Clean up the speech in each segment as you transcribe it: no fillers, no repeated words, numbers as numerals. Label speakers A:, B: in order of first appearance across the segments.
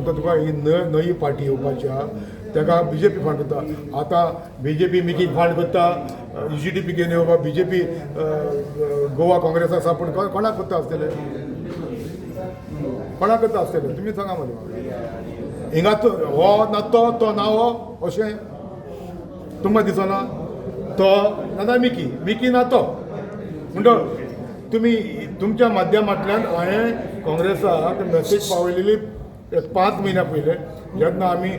A: सांगता तुका, ही नवी पार्टी येवपाची आहा, ताका बीजेपी फंड करता. आतां बीजेपी मिकीक फंड करता, UGTP घेवन येवपाक. बीजेपी गोवा काँग्रेस आसा, पूण कोणाक करता आसतले, कोणाक करता आसतले, तुमी सांगा मरे. हिंगा तो हो ना, तो तो ना हो, अशें तुमकां दिसना? तो ना मिकी, मिकी ना तो. म्हणटा तुमी तुमच्या माध्यमांतल्यान हांवें काँग्रेसाक मेसेज पावयलेली एक 5 म्हयन्या पयले, जेन्ना आमी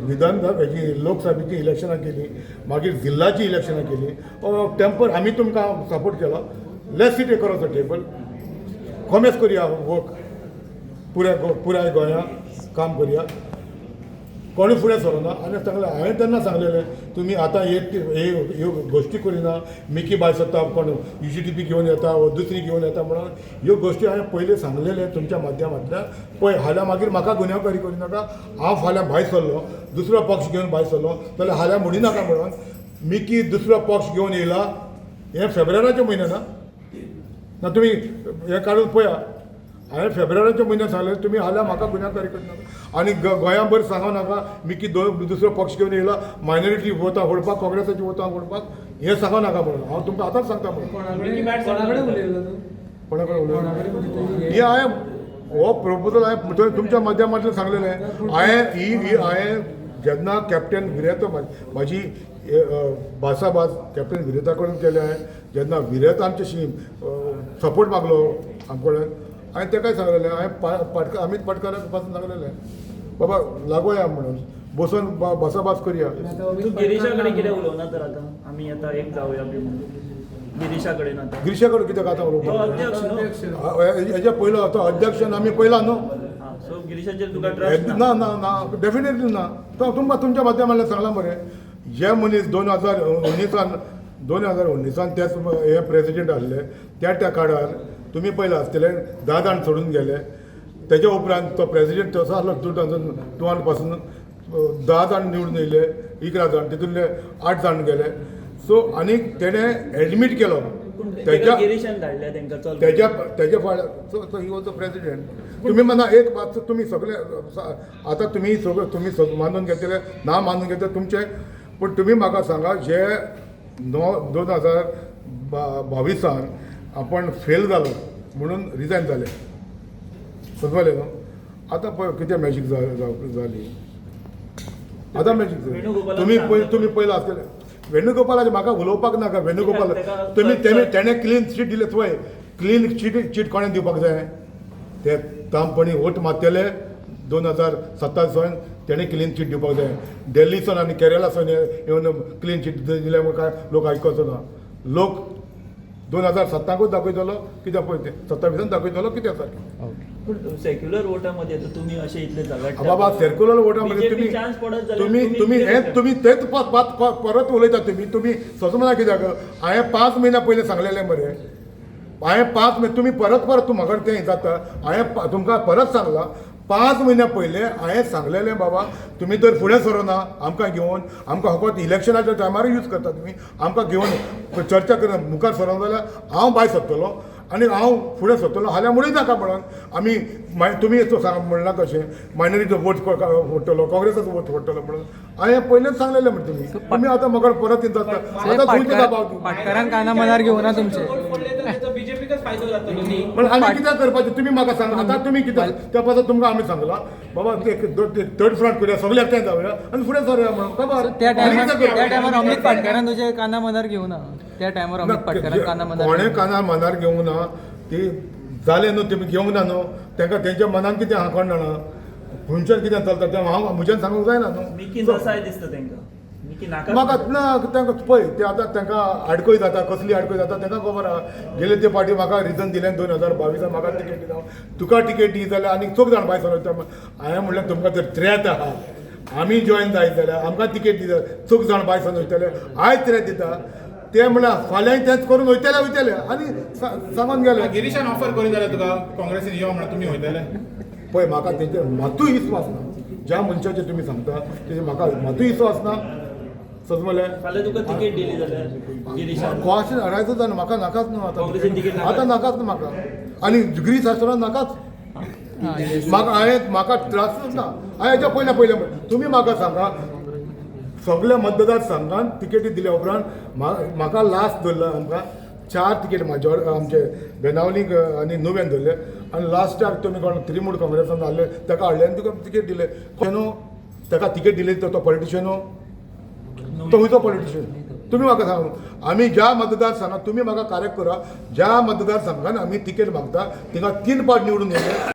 A: विधानसभेची लोकसभेची इलेक्शनां केली, मागीर जिल्ल्याची इलेक्शनां केली, टेंपर आमी तुमकां सपोर्ट केलो. Let's sit across the table, कोमेस करया, वर्क पुराय पुराय गोंया काम करया. कोणूय फुडें सरोना. आनी सांगलें हांवें तेन्ना सांगलेलें, तुमी आतां एक ह्यो गोश्टी करिना, मिकी भायर सरता, कोण UGTP घेवन येता वो दुसरी घेवन येता म्हणून. ह्यो गोश्टी हांवें पयलीं सांगलेले तुमच्या माध्यमांतल्यान. पळय, फाल्यां मागीर म्हाका गुन्यांवकारी करिनाका. हांव फाल्यां भायर सरलो, दुसरो पक्ष घेवन भायर सरलो जाल्यार फाल्यां म्हणिनाका म्हणून मिकी दुसरो पक्ष घेवन येयला. हें फेब्रुवाराच्या म्हयन्या ना ना, तुमी हें काडून पळया. हांवें फेब्रुवारीच्या म्हयन्यात सांगलें, तुमी हाल्यां म्हाका गुन्यांवकारी करनाका आनी गोंयांभर सांगो नाका मिकी दुसरो पक्ष घेवन येयला, मायनॉरिटी वोटां फोडपाक, काँग्रेसाची वोटां फोडपाक, हें सांगो नाका म्हणून हांव तुमकां आतांच सांगता म्हणून.
B: कोणाकडे उलयल्लो तूं?
A: कोणा कडेन उलयलो?
B: कोणाकडे म्हणजे
A: हे हांवें हो प्रपोजल हांवें तुमच्या माध्यमांतल्यान सांगलेलें. हांवें ही ही हांवें जेन्ना कॅप्टन विरेतो म्हाजी भासाभास कॅप्टन विरेता कडेन केले, हांवें जेन्ना विरेत आमच्याशी सपोर्ट मागलो आमचे कडेन, हांवें तेकाय सांगलेलें, हांवें पाटकार, अमीत पाटकाराक पासून सांगलेलें, बाबा लागोया म्हणून बसून भासाभास करया.
C: तूं गिरीशा कडेन कितें उलोवना तर आतां आमी आतां एक जावया बी म्हणून गिरीशा कडेन आतां?
A: गिरीशा कडेन कित्याक आतां
C: तो
A: उलोवपाक?
C: अध्यक्ष न्हू?
A: हेज्या पयलो तो अध्यक्ष आमी पयला न्हू.
C: आं, सो गिरीशाचेर तुका ट्रस्ट
A: ना ना ना, डेफिनेटली ना. तो तुमकां तुमच्या माध्यमांतल्यान सांगलां मरे, जे मनीस 2019, 2019 तेच हे प्रेसिडेंट आहले, त्या त्या काळार तुमी पयला आसतले, 10 जाण सोडून गेले. तेच्या उपरांत तो प्रेसिडेंट तसो आहलो 2002 पासून 10 जाण निवडून येयले, 11 जाण, तितूंतले 8 जाण गेले. सो आनी तेणें एडमीट केलो तेच्या
C: गिरीशान धाडल्या तेंकां चल.
A: तेज्या तेज्या फाल्यां so he was the president. तुमी म्हणा एक मात, तुमी सगळे आतां तुमी सगळे तुमी मानून घेतले ना मानून घेतले तुमचे, पूण तुमी म्हाका सांगा, जे 2022 आपण फेल जालो म्हणून रिजायन जाले, समजले न्हू? आतां पळय कितें मॅजीक जाली, आतां मॅजीक जाली.
C: वेणुगोपालाक
A: तुमी
C: सांग.
A: पय, तुमी पयला आसतले वेणुगोपालाचे, म्हाका उलोवपाक नाका वेणुगोपाल. तुमी तेणें क्लीन चीट दिले पळय. क्लीन चीट चीट कोणें दिवपाक जाय? ते तामपणी वोट मारतले 2027 तेणें क्लीन चीट दिवपाक जाय. दिल्लीसून आनी केरळासून येवन क्लीन चीट दिल्या काय लोक आयकोचो ना. लोक 2007कूच दाखयतलो कित्याक, पळय तें 27 दाखयतलो कित्याक सारकें.
C: पूण सेक्युलर वोटा मध्ये आता तुम्ही असे इतले झगडटा.
A: बाबा, सर्क्युलर वोटा मध्ये तुम्ही
C: चान्स पडत जाल्यार
A: तुम्ही तुम्ही
C: कितें
A: हे
C: करता?
A: तुम्ही तेच परत उलयता. तुम्ही तुम्ही सजमना कित्याक? हांवें 5 म्हयन्या पयलीं सांगलेलें मरे. हांवें 5 म्हयने, तुमी परत परत तूं म्हाका तें जाता. हांवें तुमकां परत सांगलां, 5 म्हयन्या पयलें हांवें सांगलेलें, बाबा तुमी तर फुडें सरोना आमकां घेवन, आमकां फकत इलेक्शनाच्या टायमार यूज करता तुमी, आमकां घेवन चर्चा करून मुखार सरोना जाल्यार हांव भायर सरतलो आनी हांव फुडें सरतलो, हाल्यां म्हणूय नाका म्हणून. आमी मागीर तुमी सांग म्हणलां कशें मायनॉरिटी वोट फोडटलो, काँग्रेसाचो वोट फोडटलो म्हणून हांवें पयलेंच सांगलेलें. म्हण तुमी तुमी आतां म्हाका परत जाता आतां तुमचें दबाव.
B: पाटकारान काना मनार घेवना तुमचे.
D: वोट फोडले तर त्याचा बीजेपीकच फायदो जातलो न्ही?
A: पण आनी कितें करपाचें तुमी म्हाका सांगा आतां. तुमी कितें त्या पासून तुमकां आमी सांगलां, बाबा ते थर्ड फ्रंट करुया, सगळे एकठांय जावया आनी फुडें सरया म्हणून खबर.
B: त्या
A: आनी
B: टायमार
A: कितें करपाचें?
B: त्या टायमार अमित पाटकारान तुजे काना मनार घेवना. त्या टायमार अमित पाटकारान काना मनार
A: कोणें
B: घेवना.
A: कानार मनार घेवंक ना. ती जालें न्हू, तुमी घेवंक ना न्हू. तांकां तेंच्या मनान कितें आहा कोण जाणा, खंयच्यान कितें चलता तें हांव म्हज्यान सांगूंक जायना
C: मिकी
A: न्हू.
C: नसाय दिसता तेंकां, मिकी नाका.
A: म्हाका ना, तांकां पळय ते आतां तांकां आडखळ जाता, कसली आडखळ जाता तांकां खबर आहा. गेले ते फावटी म्हाका रिजन दिलें, 2022 म्हाका तिकेट दिना, तुका तिकेट दी जाल्यार आनी चोग जाण भायर सरता. हांवें म्हणलें, तुमकां जर थ्रेट आहा आमी जॉयन जायत जाल्यार आमकां तिकेट दिता, चोग जाण भायर सरून वयतले, आयज थ्रेट दिता ते म्हणल्यार फाल्यांय तेंच करून वयतले वयतले आनी सांगून गेले.
E: गिरीशान ऑफर करी जाल्यार तुका काँग्रेसीन यो म्हणून तुमी वयतले?
A: पळय, म्हाका तेंचेर मातूय विस्वास ना. ज्या मनशाचेर तुमी सांगता तेजेर म्हाका मातूय विस्वास ना, समजले?
C: फाल्यां तुका तिकेट दिली जाल्यार गिरीशान?
A: क्वेश्चन अरायजच जायना. म्हाका नाकाच न्हू आतां.
C: काँग्रेसीन तिकेट नाका?
A: आतां नाकाच न्हू म्हाका आनी गिरीश आसतना नाकाच. म्हाका हांवें म्हाका त्रासूच ना. हांवें हेच्या पयल्या पयल्या तुमी म्हाका सांगा, सगल्या मतदारसंघान तिकेटी दिल्या उपरांत म्हाका लास्ट धरला आमकां 4 तिकेट म्हाज्या आमचे बेनावलीक आनी नुव्यान धरले आनी लास्टाक तुमी कोण त्रिमूड काँग्रेसान हाडले ताका हाडले आनी तुका तिकेट दिले. न्हू ताका तिकेट दिली तो पॉलिटिशियन, तो खंयचो पॉलिटिशियन? तुमी म्हाका सांगा, आमी ज्या मतदारसंघात तुमी म्हाका करेक्ट करा, ज्या मतदारसंघान आमी तिकेट मागता थिंगा 3 पाट निवडून येयले.